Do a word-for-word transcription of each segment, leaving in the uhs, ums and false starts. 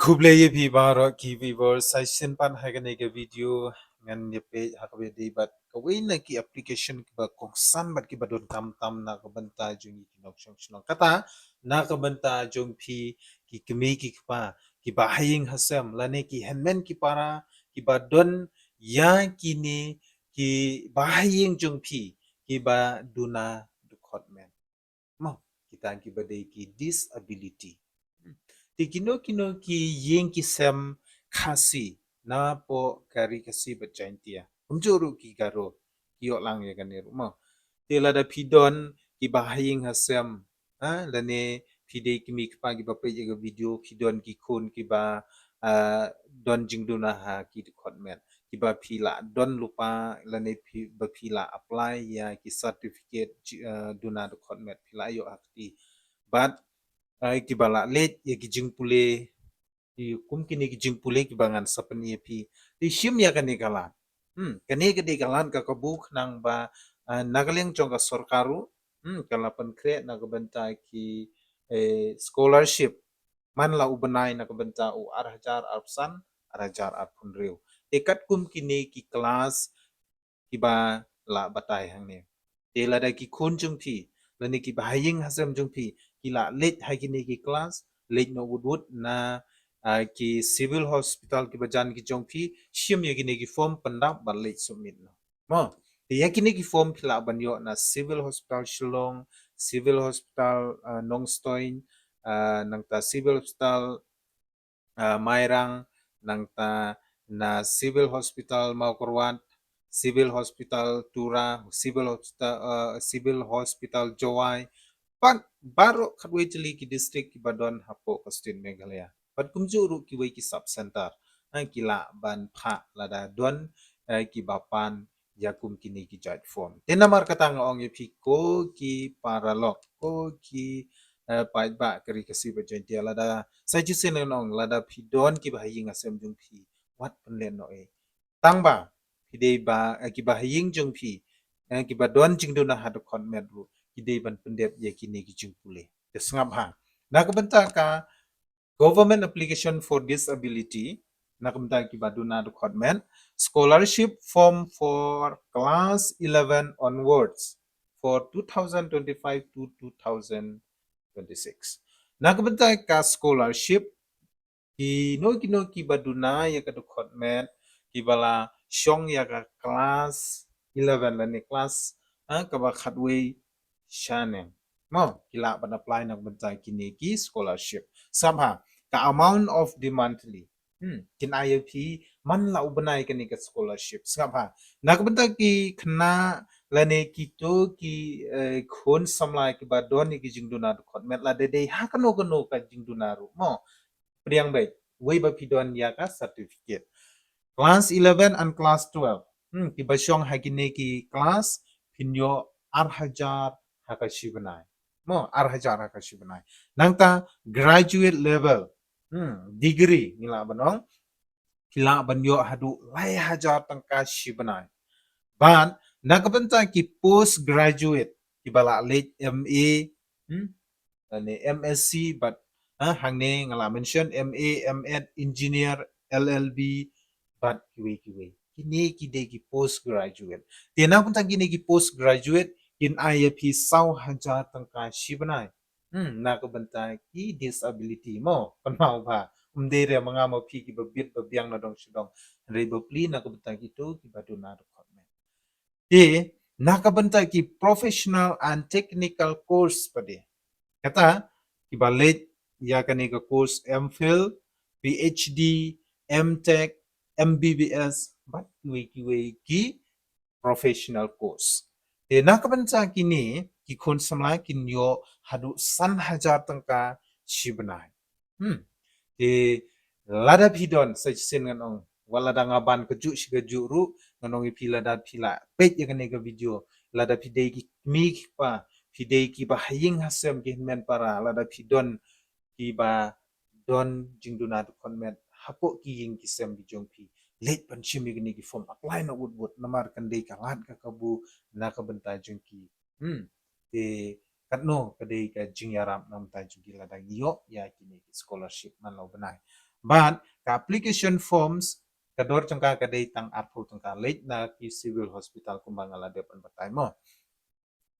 Khublei ïa phi baroh ki viewers, sa shisien pat ha kane ka video ngan ïa peit ha kaba ïadei bad kawei na ki application kiba kongsan bad kiba don tam tam na ka bynta jong ki nongshong shnong. Kata na ka bynta jong phi ki kmie ki kpa, kiba ha ïing ha sem lane ki hynmen ki para kiba don ïa kine kiba ha ïing jong phi kiba duna dkhot met. Mo, kita kiba dei ki disability. Hmm. Te kino kino ki ïing ki sem Khasi napoh ka Ri Khasi bad Jaintia, kumjuh ruh ki Garo, ki ïoh lang ïa kane ruh mo. Te lada phi don kiba ha ïing ha sem, ha, lane phi dei kmie kpa kiba peit ïa ka video, phi don ki khun kiba, ah, don jingduna ha ki dkhot met, kiba phi lah don lypa lane phi, ba phi lah apply ïa ki certificate ji-, ah, duna dkhot met, phi lah ïoh ha kti. Bad, ah, kiba lah leit ïa ki jingpule, ki kum kine ki jingpule kiba ngan sa pyni ïa phi. Te shim ïa kane ka lad. Hmm, kane ka dei ka lad ka kabu khnang ba, ah, na ka liang jong ka sorkar ruh, hmm, ka la pynkhreh na ka bynta ki, eh, scholarship man la u bnai na ka bynta u ar hajar arphew san, ar hajar arphew hynriew. Te katkum kine ki class kiba lah batai hangne. Te lada ki khun jong phi lane kiba ha ïing ha sem jong phi ki lah leit ha kine ki class, leit noh wut wut na, ah, ki civil hospital kiba jan ki jong phi, shim ïa kine ki form, pyndap bad leit submit noh. Mo, te ïa kine ki form phi lah ban ïoh na Civil Hospital Shillong, Civil Hospital, ah, Nongstoiñ, ah, nangta Civil Hospital, ah, Mairang, nangta na Civil Hospital Mawkyrwat, Civil Hospital Tura, Civil Hospital, ah, Civil Hospital Jowai, bad baroh khatwei tylli ki district kiba don hapoh ka state Meghalaya. Bad kumjuh ruh kiwei ki sub center, ha, ki lah ban phah lada don, eh, kiba pan ïa kum kine ki jait form. Te namar kata nga ong ïa phi ko ki paralok, ko ki, eh, paidbah ka Ri Khasi bad Jaintia, lada sa shisien ngan ong lada phi don kiba ha ïing ha sem jong phi, wat pynlehnohei. Tang ba phi dei ba, eh, kiba ha ïing jong phi, eh, kiba don jingduna ha dkhot met ruh ki dei ban pyndep ïa kine ki jingpule. Te sngap ha. Na ka bynta ka Government Application for Disability, na ka bynta kiba duna dkhot met, scholarship form for class eleven onwards for two thousand twenty-five to two thousand twenty-six. Na ka bynta ka scholarship, kino kino kiba duna ïa ka dkhot met, kiba la shong ïa ka class eleven lane class, ha, kaba khatwei shaneng. Mo, ki lah ban apply na ka bynta kine ki scholarship. Sngap ha, ka amount of the monthly. Hmm, kin ai ïa phi man la u bnai kane ka scholarship. Sngap ha. Na ka bynta ki khynnah lane kito ki, eh, khun samla kiba don ïa ki jingduna dkhot met, lada dei ha kano kano ka jingduna ruh. Mo, pdiang beit, wei ba phi don ïa ka certificate. Class eleven and class twelve. Hmm, kiba shong ha kine ki class, phin ïoh ar hajar ha ka shi bnai. Mo, ar hajar ha ka shi bnai. Nangta graduate level, hmm, degree, ngi lah ban ong, phi lah ban ïoh haduh lai hajar tyngka shi bnai. Bad na ka bynta ki postgraduate, kiba lah leit M A, hmm, lane M Sc, bad, ha, hangne nga lah mention M A, M Ed, engineer, L L B, bad kiwei kiwei. Kine ki dei ki postgraduate. Te na ka bynta kine ki postgraduate, kin ai ïa phi saw hajar tyngka shi bnai. Hmm, na ka bynta ki disability mo, kynmaw ba ym dei re ma nga ma phi kiba bit ba biang na dong sha dong. Hynrei bapli na ka bynta kito kiba duna dkhot met. Te na ka bynta ki professional and technical course pat de. Kata kiba leit ïa kane ka course M Phil, P H D, M Tech, M B B S, bad kiwei kiwei ki professional course. Te na ka bynta kine ki khun samla kin ïoh haduh san hajar tyngka shi bnai. Hmm. Te lada phi don, sa shisien ngan ong, wat lada nga ban kajuh shi kajuh ruh, ngan ong ïa phi lada phi la peit ïa kane ka video, lada phi dei ki kmie ki kpa, phi dei kiba ha ïing ha sem ki hynmen para, lada phi don kiba don jingduna dkhot met hapoh ki ïing ki sem ki jong phi, leit ban shim ïa kine ki form, apply noh wut wut, namar kan dei ka lad ka kabu na ka bynta jong ki. Hmm. Te katno ka dei ka jingïarap na ka bynta jong ki lada ngi ïoh ïa kine ki scholarship man la u bnai. Bad ka application forms ka dor jong ka ka dei tang arphew tyngka leit na ki civil hospital kumba nga la dep ban batai mo.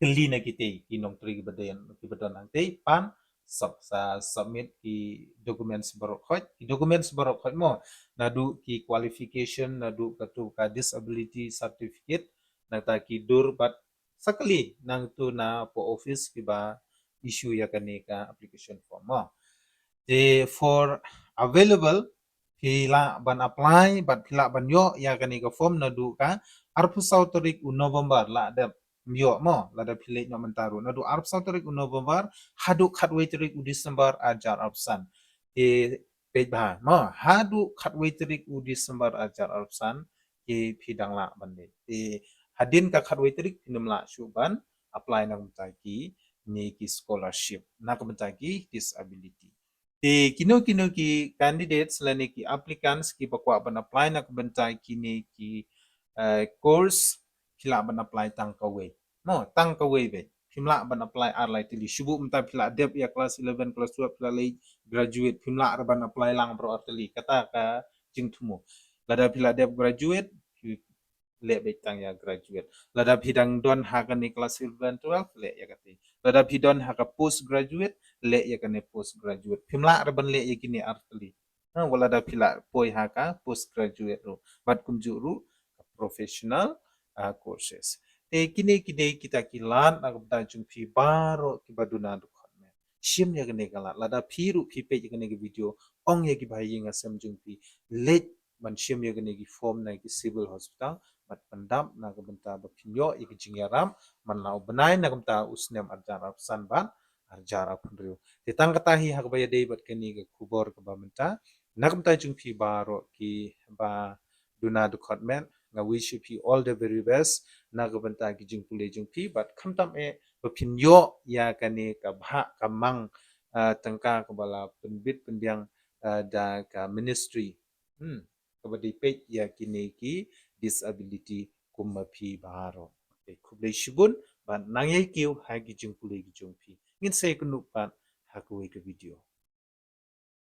Kylli na kitei ki nongtrei kiba don, kiba don hangtei pan sub, sa submit ki documents baroh khoit, ki documents baroh khoit mo, naduh ki qualification, naduh katu ka disability certificate, nangta ki dur bad sa kylli nangtu na post office kiba issue ïa kane ka application form mo. Te for available, phi lah ban apply bad phi lah ban ïoh ïa kane ka form naduh ka arphew saw tarik u November, lah dep ïoh mo, lada phi leit noh mynta ruh. Naduh arphew saw tarik u November haduh khatwei tarik u December arhajar arphew san. Te peit bha mo, haduh khatwei tarik u December arhajar arphew san te phi dang lah ban leit. Te hadien ka khatwei tarik phin ym lah shuh ban apply na ka bynta kine ki scholarship, na ka bynta ki disability. Te kino kino ki candidates lane ki applicants kiba kwah ban apply na ka bynta kine ki, eh, course, phi lah ban apply tang kawei. No, tang kawei beit. Phim lah ban apply ar lai tylli. Shu buh mynta phi lah dep ïa class eleven, class twelve, phi lah leit graduate, phim lah ruh ban apply lang baroh ar tylli. Kata ka jingthmu. Lada phi lah dep graduate, phi leh beit tang ïa graduate. Lada phi dang don ha kane class eleven, twelve, leh ïa kata. Lada phi don ha ka post graduate, leh ïa kane post graduate. Phim lah ruh ban leh ïa kine ar tylli. Ha, wat lada phi lah poi ha ka post graduate ruh. Bad kumjuh ruh ka professional, ah, courses. Te kine kine kita ki lad na ka bynta jong phi baroh kiba duna dkhot met. Shim ïa kane ka lad. Lada phi ruh phi peit ïa kane ka video, ong ïa kiba ha ïing ha sem jong phi, leit ban shim ïa kane ki form na ki civil hospital, bad pyndap na ka bynta ba phin ïoh ïa ka jingïarap man la u bnai na ka bynta u snem arhajar arphew san bad arhajar arphew hynriew. Te tang kata hi ha kaba ïadei bad kane ka khubor kaba mynta, na ka bynta jong phi baroh kiba duna dkhot met, nga wish ïa phi all the very best na ka bynta ki jingpule jong phi, bad khamtam eh ba phin ïoh ïa kane ka bhah ka mang, ah, tyngka kaba la pynbit pynbiang, ah, da ka ministry. Hmm, kaba dei peit ïa kine ki disability kum ma phi baroh. Te khublei shibun, bad nang ïai kiew ha ki jingpule ki jong phi. Ngin sa ïakynduh pat ha kawei ka video.